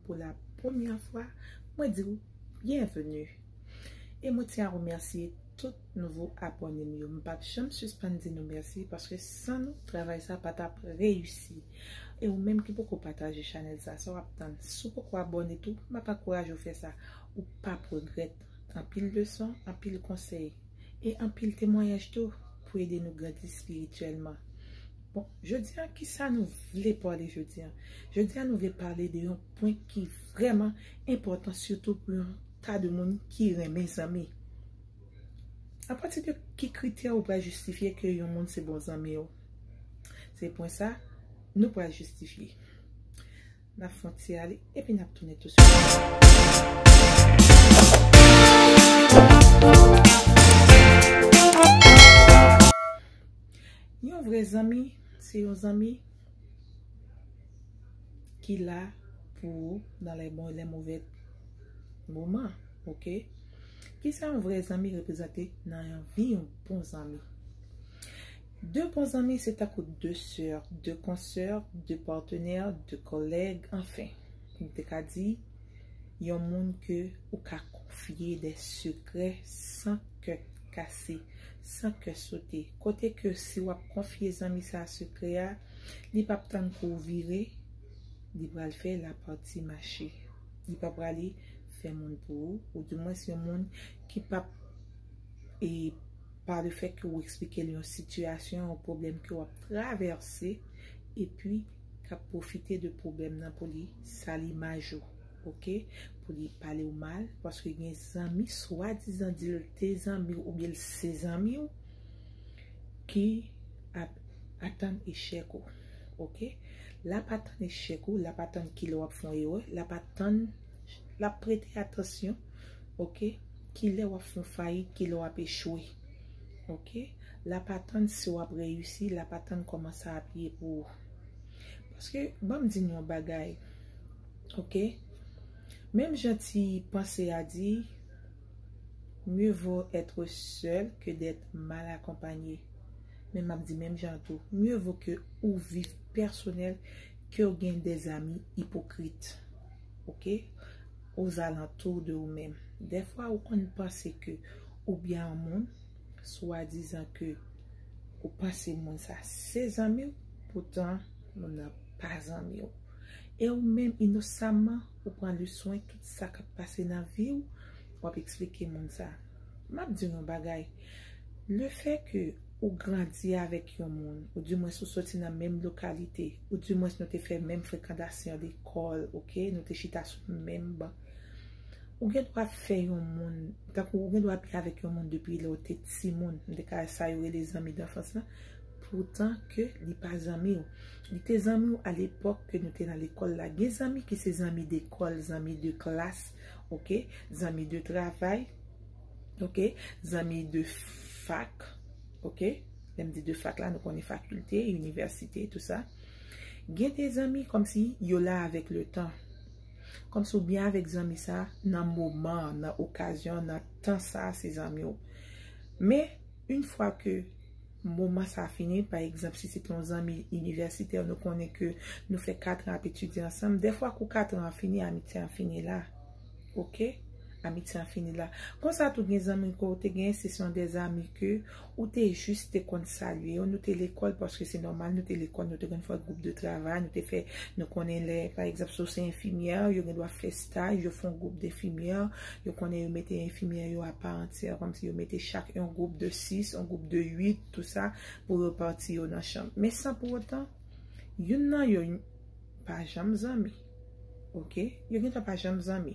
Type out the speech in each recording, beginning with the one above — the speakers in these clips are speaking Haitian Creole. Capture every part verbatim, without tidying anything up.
Pou la premyè fwa, mwen di w byenveni. E mwen tyen a remèsye tout nouvo abòne m yo. M p ap janm sispann di nou mèsi paske san nou, travay sa pa t ap reyisi. E ou menm ki poko pataje chanèl sa, sa w ap tann? Si w poko abòne tou, m ap ankouraje w fè sa. Ou p ap regrèt. Anpil leson, anpil konsèy e anpil temwayaj tou pou ede nou grandi espirityèlman. Bon, jodi a, kisa nou vle pale jodi a? Jodi a, nou vle pale de yon pwen ki vrèman enpòtan, sitou pou yon ta de moun ki renmen zanmi. Apati de ki kritè ou pral jistifye ke yon moun se bon zanmi w? Se pwen sa nou pral jistifye. N ap fè yon ti ale, epi n ap tounen tou swit. Yon vrè zanmi, se yon zanmi ki la pou ou nan lè bon e lè move moman, oke? Kisa yon vrè zanmi reprezante nan yon vi yon bon zanmi? De bon zanmi se tankou de sè, de konsè, de patnè, de kòlèg, anfen. Nou te ka di, yon moun ke ou ka konfye de sekrè san kè kase, san kè sote. Kote ke si w ap konfye zanmi sa sekrè a, li p ap tann kou w vire, li pral fè lapati mache. Li pa prale fè moun pou ou, oudimwens yon moun ki p ap, e pa lefèt ke w eksplike l yon sitiyasyon, yon pwoblèm ke w ap travèse, epi k ap pwofite de pwoblèm nan pou li sal imaj ou, oke? Pou li pale w mal, paske gen zanmi swadizan di l te zanmi w oubyen l se zanmi w, ki ap atann echèk ou, oke? L ap atann echèk ou, l ap atann kilè w ap fè yon erè, l ap atann, l ap prete atansyon, oke? Kilè w ap fè yon fayit, kilè w ap echwe, oke? L ap atann si w ap reyisi, l ap atann kòman sa ap ye pou ou. Paske, ban m di nou yon bagay, oke? Menm jan ti panse a di, mieux vaut être seul que d'être mal accompagné. Men m ap di menm jan tou, mieux vaut ke ou viv pèsonèl ke w gen des amis hypocrites, oke? Aux alentours de ou menm. Dèfwa ou konn panse ke ou byen yon moun, swadizan ke ou panse moun sa se zanmi w, poutan moun nan pa zanmi w. E ou menm inosamman, ou pran le swen tout sa k ap pase nan vi w, w ap eksplike moun sa. M ap di w yon bagay, lefèt ke ou grandi avèk yon moun, oudimwens ou soti nan menm lokalite, oudimwens nou te fè menm frekantasyon lekòl, oke? Nou te chita sou menm ban. Ou gen dwa fè yon moun, tankou ou gen dwa byen avèk yon moun depi lè w te timoun, m te ka sa yo rele zanmi danfans lan, poutan ke li pa zanmi w. Li te zanmi w alepòk ke nou te nan lekòl la. Gen zanmi ki se zanmi dekòl, zanmi de klas, oke? Zanmi de travay, oke? Zanmi de fak, oke? Lè m di de fak la, nou konnen fakilte, inivèsite, tou sa. Gen de zanmi kòmsi yo la avèk le tan. Kòmsi w byen avèk zanmi sa nan moman, nan okazyon, nan tan sa, se zanmi w. Men, yon fwa ke moman sa fini, pa egzanp, si se te yon zanmi inivèsitè, nou konnen ke nou fè kat an ap etidye ansanm. Dèfwa, kou kat an an fini, amitye an fini la. Oke? Amitye an fini la. Konsa tou gen zanmi ke w te gen, se son de zanmi ke ou te jis te konn salye yo. Nou te lekòl, paske se nòmal, nou te lekòl, nou te konn fè gwoup de travay, nou te fè, nou konnen lè, pa egzanp, si w se enfimyè, yo gen dwa fè staj, yo fè yon gwoup de enfimyè, yo konnen yo mete enfimyè yo apa antyè, kòmsi yo mete chak yon gwoup de sis, yon gwoup de uit, tou sa, pou repati yo nan chanm. Men san pou otan, youn nan yo pa janm zanmi. Oke? Yo gen tan pa janm zanmi.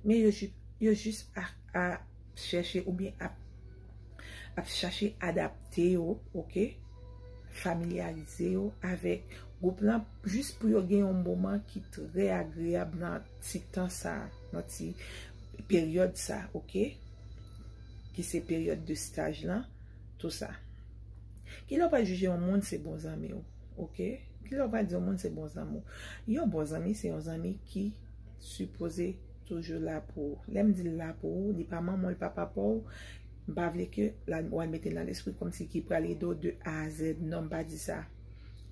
Men yo, ju- yo jis a, a chèche oubyen ap, ap chache adapte yo, oke? Familyarize yo avèk gwoup lan, jis pou yo gen yon moman ki trè agreyab nan ti tan sa, nan ti peryòd sa, oke? Ki se peryòd de staj lan, tou sa. Kilè w pral jije yon moun se bon zanmi w, oke? Kilè w pral di yon moun se bon zanmi w? Yon bon zanmi se yon zanmi ki sipoze toujou la pou ou. Lè m di l la pou ou, li pa manman w, li pa papa w. M pa vle ke la, w al mete l nan lespri kòmsi ki pral ede w de A a Z. Non, m pa di sa.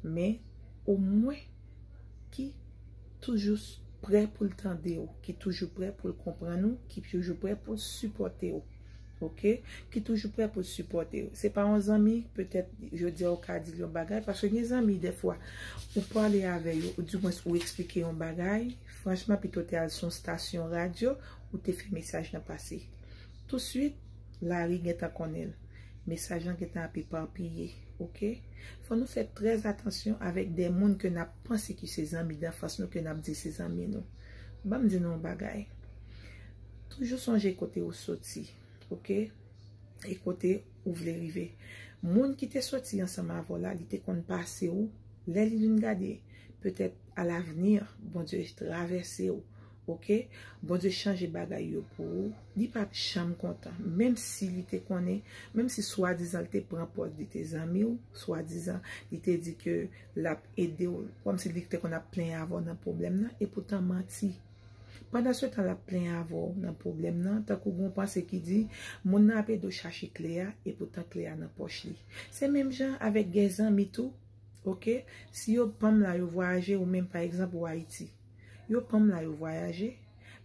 Men, omwen, ki toujou s- prè pou l tande w, ki toujou prè pou l konprann ou, ki toujou prè pou l sipòte w. Oke? Ki toujou prè pou l sipòte w. Se pa yon zanmi, petèt, jodi a ou ka di l yon bagay, paske gen zanmi, dèfwa, ou pale avè yo, ou dimwens ou eksplike yon bagay, franchman, pito te al sou yon stasyon radyo, ou te fè mesaj lan pase. Touswit, lari gentan konnen l. Mesaj lan gentan ap epapiye, oke? Fò nou fè trè atansyon avèk de moun ke n ap panse ki se zanmi danfans nou, ke n ap di se zanmi nou. Ban m di nou yon bagay. Toujou sonje kote ou soti, oke? E kote ou vle rive. Moun ki te soti ansanm avè w la, li te konn pase w. Lè li vin gade, petèt alavni, Bondye travèse w, oke? Bondye chanje bagay yo pou ou. Li p ap janm kontan. Menm si li te konnen, menm si swadizan li te pran pòz li te zanmi w, swadizan li te di ke l ap ede w, kòmsi li te konn ap plenyen avè w nan pwoblèm nan, epoutan manti. Pandan se tan l ap plenyen avè w nan pwoblèm nan, tankou gen yon panse ki di, moun nan ap ede w chache kle a, epoutan kle a nan pòch li. Se menm jan avèk gen zanmi tou, oke? Si yo pa m la, yo vwayaje, ou menm, pa egzanp, ou Ayiti. Yo pa m la, yo vwayaje.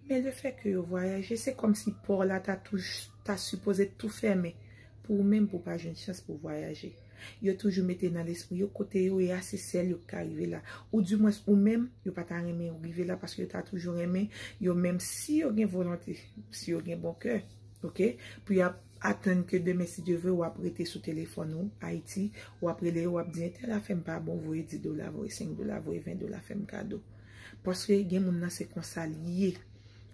Men lefètke yo vwayaje, se kòmsi pò la ta touj, ta sipoze tou fèmen pou ou menm pou w pa jwenn chans pou w vwayaje. Yo toujou mete nan lespri yo kote yo ye a, se sèl yo ki ka rive la. Ou dimwens ou menm, yo pa ta renmen ou rive la paske yo ta toujou renmen yo menm si yo gen volonte, si yo gen bon kè, oke? Pou y ap atann ke demen, si Dye vle, w ap rete sou telefòn ou, Ayiti, w ap rele yo, w ap di, entèl afè m pa bon, voye dis dola, voye senk dola, voye ven dola, fè m kado. Paske gen moun nan se konsa li ye.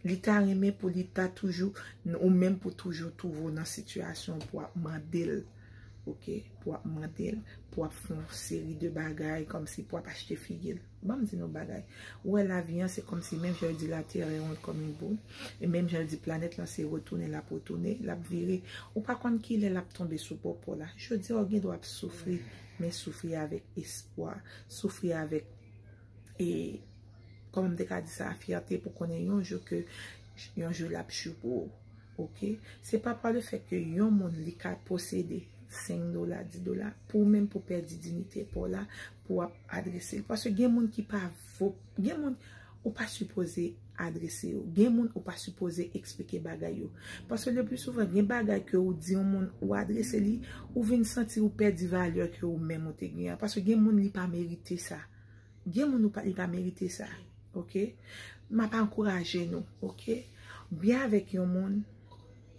Li ta renmen pou li ta toujou, ou menm pou toujou twouve w nan sitiyasyon pou ap mande l, oke, pou ap mande l, pou ap fè yon seri de bagay kòmsi pou ap achte figi l. Ban m di nou bagay. Ou wè lavi an, se kòmsi menm jan yo di la terre est ronde comme une boule, e menm jan yo di planèt lan se retounen l ap retounen, l ap vire. Ou pa konn kilè l ap tonbe sou bò pò la. Jodi a, ou gen dwa ap soufri, men soufri avèk espwa, soufri avèk e, kòman m te ka di sa, fyète pou konnen yon jou ke, yon jou l ap jou pou ou. Oke? Se pa pa lefèt ke yon moun li ka posede senk dola, dis dola, pou ou menm pou pèdi diyite pa w la, pou w ap adrese l. Paske gen moun ki pa vo, gen moun ou pa sipoze adrese yo. Gen moun ou pa sipoze eksplike bagay yo. Paske le pli souvan, gen bagay ke ou di yon moun, ou adrese li, ou vin santi ou pèdi valè ke ou menm ou te gen an. Paske gen moun li pa merite sa. Gen moun ou pa, li pa merite sa, oke? M ap ankouraje nou, oke? Byen avèk yon moun,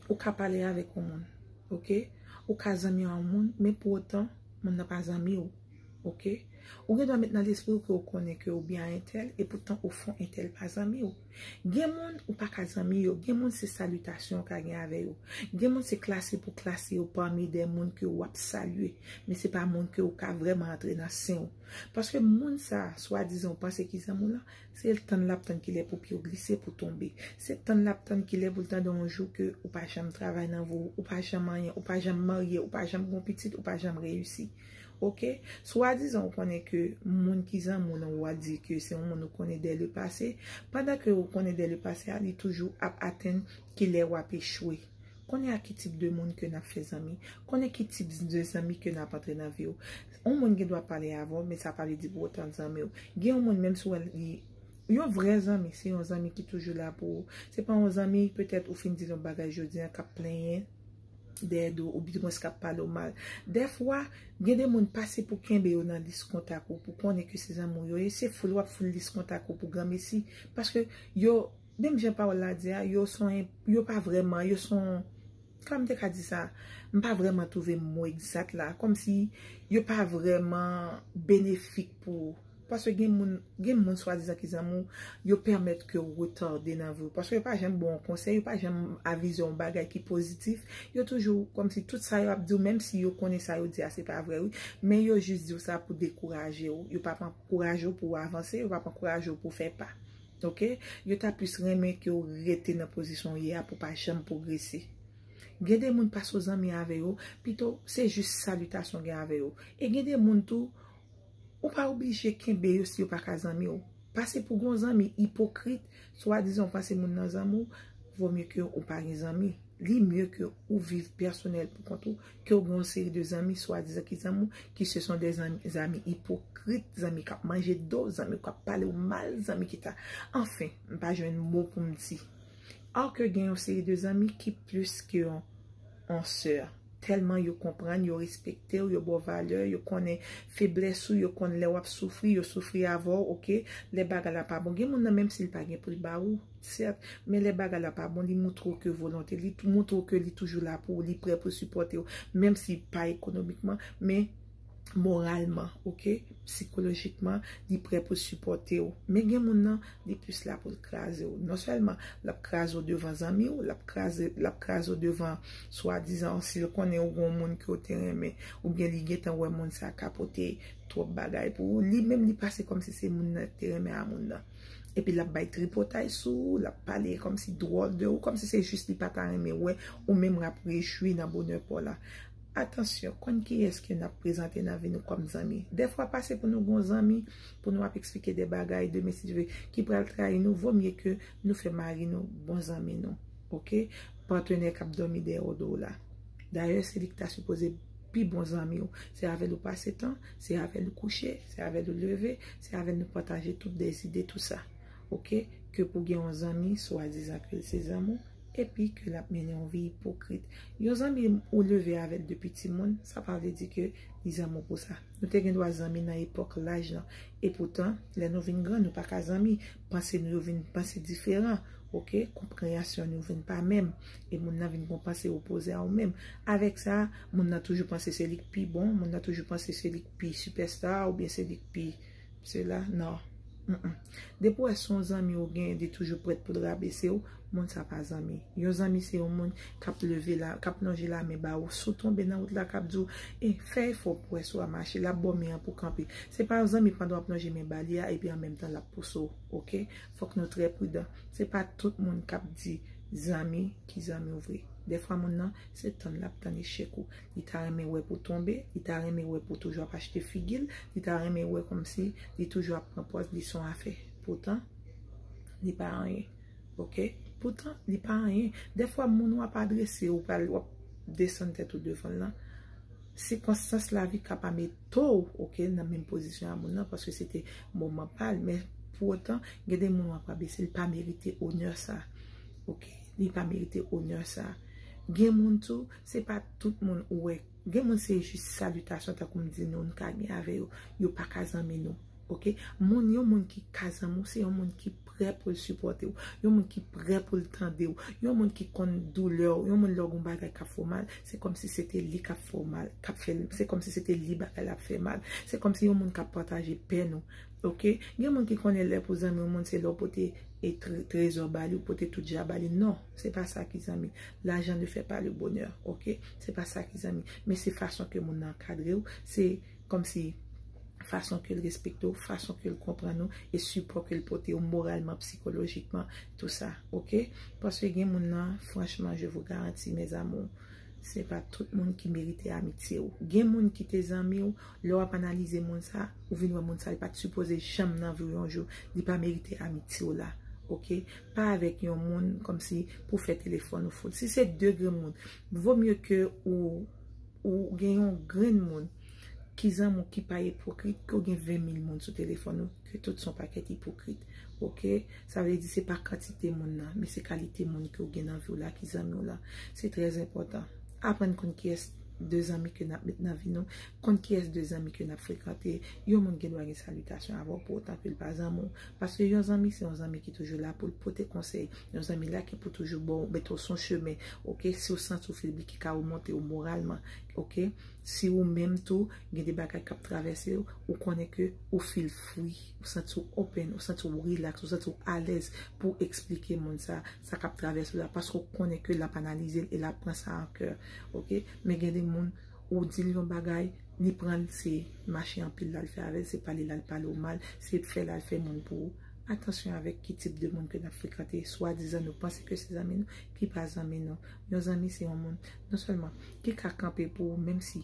ou ka pale avèk yon moun, oke? Ou ka zanmi a yon moun, men pou otan, moun nan pa zanmi w, oke? Ou gen dwa met nan lespri w ke ou konnen ke ou byen a entèl, epoutan o fon entèl pa zanmi w. Gen moun ou pa ka zanmi yo, gen moun se salitasyon ou ka gen avè yo. Gen moun se klase pou klase yo pami de moun ke w ap salye, men se pa moun ke ou ka vrèman antre nan sen w. Paske moun sa, swadizan ou panse ki zanmi w lan, se tann l ap tann kilè pou pye w glise pou tonbe. Se tann l ap tann kilè pou l tande yon jou ke ou pa janm travay nan vi w, ou pa janm anyen, ou pa janm marye, ou pa janm gon pitit, ou pa janm reyisi. Oke? Swadizan ou konnen ke moun ki zanmi w lan, ou a di ke se yon moun ou konnen dè le pase, pandan ke ou konnen dè le pase a, li toujou ap atann kilè w ap echwe. Konnen a ki tip de moun ke n ap fè zanmi. Konnen ki tip de zanmi ke n ap antre nan vi w. Yon moun gen dwa pale avè w, men sa pa vle di pou otan zanmi w. Gen yon moun, menm si w wè li, yon vrè zanmi, se yon zanmi ki toujou la pou ou. Se pa yon zanmi, petèt ou fin di l yon bagay jodi a, k ap plenyen dèyè do w, oubyen k ap pale w mal. Dèfwa, gen de moun pase pou kenbe yo nan lis kontak ou, pou konnen ke se zanmi w yo ye, se foul w ap foul lis kontak ou pou granmesi. Paske yo, menm jan pawòl la di a, yo son, yo pa vrèman, yo son, kòman m te ka di sa? M pa vrèman twouve mo egzat la. Kòmsi yo pa vrèman benefik pou ou. Paske gen moun, gen moun swadizan ki zanmi w, yo pèmèt ke w retade nan vi w. Paske yo pa janm ba w yon konsèy, yo pa janm avize w yon bagay ki pozitif. Yo toujou kòmsi tout sa yo ap di w, menm si yo konnen sa yo di a se pa vrè, wi. Men yo jis di w sa pou dekouraje w. Yo p ap ankouraje w pou w avanse, yo p ap ankouraje w pou w fè pa. Oke? Yo ta plis renmen ke w rete nan pozisyon w ye a pou w pa janm pwogrese. Gen de moun pase w zanmi avè yo, pito se jis salitasyon gen avè yo. E gen de moun tou, ou pa oblije kenbe yo si yo pa ka zanmi w. Pase pou gon zanmi ipokrit, swadizan w panse moun nan zanmi w, vomye ke ou pa gen zanmi. Li mye ke ou viv pèsonèl pou kont ou, ke ou gen yon seri de zanmi, swadizan ki zanmi w, ki se son de zanmi, zanmi ipokrit, zanmi k ap manje do, zanmi k ap pale w mal, zanmi ki ta. Anfen, m pa jwenn mo pou m di. Or ke gen yon seri de zanmi ki plis ke yon, yon sè. Tèlman yo konprann, yo respekte w, yo ba w valè, yo konnen feblès ou, yo konn lè w ap soufri, yo soufri avè w, oke? Lè bagay la pa bon. Gen moun nan, menm si l pa gen pou l ba ou, sèt, men lè bagay la pa bon, li moutre w ke volonte, li tou-, moutre w ke li toujou la pou ou, li prè pou sipòte w, menm si pa ekonomikman, men moralman, oke? Sikolojikman, li prè pou sipòte w. Men gen moun nan, li plis la pou l kraze w. Non sèlman l ap kraze w devan zanmi w, l ap kraze, l ap kraze w devan swadizan si l konnen ou gen yon moun ke w te renmen, oubyen li gentan wè moun sa ka pote twòp bagay pou ou. Li menm li pase kòmsi se moun nan te renmen a moun nan. Epi l ap bay tripotay sou ou, l ap pale kòmsi dwòl de ou, kòmsi se jis li pa ta renmen wè ou menm w ap rejwi nan bonè pa w la. Atansyon, konn kiyès ke n ap prezante nan vi nou kòm zanmi. Dèfwa pase pou nou gon zanmi, pou nou ap eksplike de bagay, demen si Dye vle, ki pral trayi nou, vo mye ke nou fè mari nou bon zanmi nou. Oke? Patnè k ap dòmi dèyè do w la. Dayè, se li ki ta sipoze pi bon zanmi w. Se avè l ou pase tan, se avè l ou kouche, se avè l ou leve, se avè l nou pataje tout de zide, tou sa. Oke? Ke pou gen yon zanmi, swadizan ke l se zanmi w, epi ke l ap mennen yon vi ipokrit. Yon zanmi ou leve avè l depi timoun, sa pa vle di ke li zanmi w pou sa. Nou te gen dwa zanmi nan epòk laj lan. Epoutan, lè nou vin gran, nou pa ka zanmi. Panse nou yo vin panse diferan. Oke? Konpreyansyon nou vin pa menm. E moun nan vin gon panse opoze a ou menm. Avèk sa, moun nan toujou panse se li k pi bon, moun nan toujou panse se li k pi sipèsta, oubyen se li k pi sela, non. Mm-mm. Depi w wè se yon zanmi ou gen, li toujou prèt pou l rabese w, moun sa pa zanmi. Yon zanmi se yon moun k ap leve la, k ap lonje lamen ba ou. Si w tonbe nan wout la, k ap di w, e, fè efò pou wè si w a mache, l ap ba w men an pou kanpe. Se pa yon zanmi pandan w ap lonje men ba li a, epi an menm tan l ap pouse w, oke? Fòk nou trè pridan. Se pa tout moun k ap di zanmi ki zanmi w vre. Dèfwa moun nan, se tann l ap tann echèk ou. Li ta renmen wè pou w tonbe, li ta renmen wè pou w toujou ap achte figi l, li ta renmen wè kòmsi li toujou ap pran pòz li se yon afè. Poutan, li pa anyen. Oke? Poutan, li pa anyen. Dèfwa, moun w ap adrese, ou pral, w ap desann tèt ou devan l lan, sikonstans lavi ka pa mete w, oke, nan menm pozisyon a moun nan, paske se te moman pa l, men pou otan, gen de moun w ap rabese, li pa merite onè sa. Oke? Li pa merite onè sa. Gen moun tou, se pa tout moun ou wè. Gen moun se jis salitasyon, tankou m di nou, nou ka gen avè yo. Yo pa ka zanmi nou. Oke? Moun, yon moun ki ka zanmi w, se yon moun ki prè pou l sipòte w. Yon moun ki prè pou l tande w. Yon moun ki konn doulè w. Yon moun lè w gon bagay k ap fè w mal, se kòmsi se te li k ap fè w mal, k ap fè l, se kòmsi se te li bagay la ap fè mal. Se kòmsi yon moun k ap pataje pèn ou. Oke? Gen moun ki konnen lè pou zanmi yon moun, se lè w pote e tre-, trezò ba li, ou pote tout ja ba li. Non, se pa sa ki zanmi. L'argent ne fait pas le bonheur, oke? Se pa sa ki zanmi. Men se fason ke moun nan ankadre w, se kòmsi fason ke l respekte w, fason ke l konprann ou, e sipò ke l pote w moralman, psikolojikman, tou sa, oke? Paske gen moun nan, franchman, je vous garantis, mes amours, se pa tout moun ki merite amitye w. Gen moun ki te zanmi w, lè w ap analize moun sa, ou vin wè moun sa, li pa t sipoze janm nan vi w yon jou, li pa merite amitye w la, oke? Pa avèk yon moun kòmsi pou fè telefòn ou fout. Si se de grenn moun, vo mye ke ou, ou gen yon grenn moun ki zanmi w ki pa ipokrit, ke w gen ven mil moun sou telefòn ou, ke tout se yon pakèt ipokrit. Oke? Sa vle di se pa kantite moun nan, men se kalite moun ke w gen nan vi w la ki zanmi w la. Se trè enpòtan. Aprann konn kiyès de zanmi ke n ap met nan vi nou, konn kiyès de zanmi ke n ap frekante. Yon moun gen dwa gen salitasyon avè w pou otan ke l pa zanmi w. Paske yon zanmi se yon zanmi ki toujou la pou l pote konsèy. Yon zanmi la ki pou toujou ba w, mete w sou chemen. Oke? Si w santi w febli, ki ka remonte w moralman. Oke? Si ou menm tou, gen de bagay k ap travèse w, ou konnen ke ou feel free, ou santi w open, ou santi w relax, ou santi w alèz pou eksplike moun sa, sa k ap travèse w la, paske w konnen ke l ap analize l e l ap pran sa an kè. Oke? Men gen de moun, ou di l yon bagay, li pran l, se mache anpil l al fè avè l, se pale l al pale w mal, se fè l al fè moun pou ou. Atansyon avèk ki tip de moun ke n ap frekante, swadizan nou panse ke se zanmi nou, ki pa zanmi nou. Yon zanmi se yon moun, non sèlman, ki ka kanpe pou ou, menm si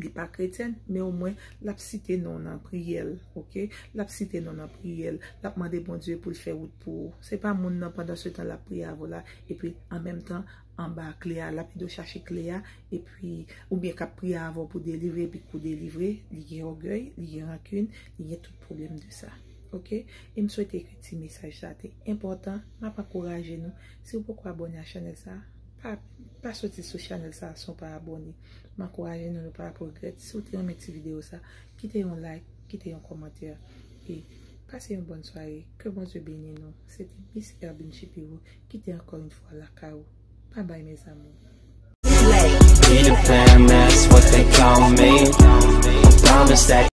li pa kretyèn, men omwen, l ap site non w nan priyè l, oke? L ap site non w nan priyè l, l ap mande Bondye pou l fè wout pou ou. Se pa moun nan, pandan se tan, l ap priye avè w la, epi an menm tan, anba kle a, l ap ede w chache kle a, epi oubyen k ap priye avè w pou delivre, epi kou delivre, li gen ògèy, li gen rankin, li gen tout pwoblèm de sa. Oke? E m swete ke ti mesaj sa te enpòtan. M ap ankouraje nou. Si w poko abòne a chanèl sa, pa, pa soti sou chanèl sa san w pa abòne. M ankouraje nou, nou pa ap regrèt. Si w te renmen ti videyo sa, kite yon like, kite yon kòmantè. E pase yon bòn sware. Ke Bondye beni nou. Se te Miss Erbine Chipiro ki te ankò yon fwa lakay ou. Bye bye, mes amours. Peter Pan, that's what they call me. Promise that